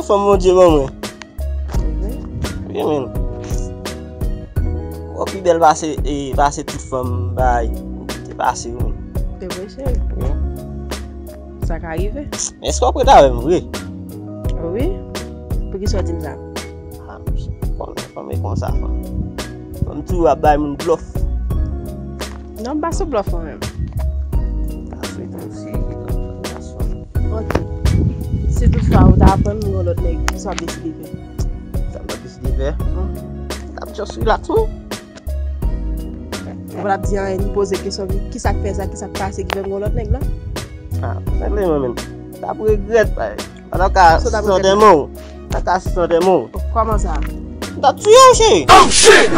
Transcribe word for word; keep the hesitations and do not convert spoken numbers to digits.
fanm Bondye ban mwen. Wi, men. Ou pi bèl pase, e, pase tout fanm bay. Te pase, wi. Se vre, cheri. Wi. Sa ka rive. Men èske w ap ret avè m vre? Wi. Poukisa w di m sa? Ah, fanm, fanm e konsa, fanm. Fanm toujou ap bay moun blòf. Non, m pa sou blòf mwen menm. Ta swete w serye nan relasyon. Ok. Si toutfwa ou ta aprann m gen lòt nèg, kisa w ap deside fè? Sa m t ap deside fè? Hmm. M t ap just relax, wi. Ou pa t ap di anyen, ni poze kesyon, ki sa k fè sa, ki sa k pase ki fè m gen lòt nèg la? Ah, règle mwen menm. M t ap regrèt, bay. Pandan w ka sante mò, w ta ka sante mò. Kòman sa? M t ap tiye w, cheri. Oh shit!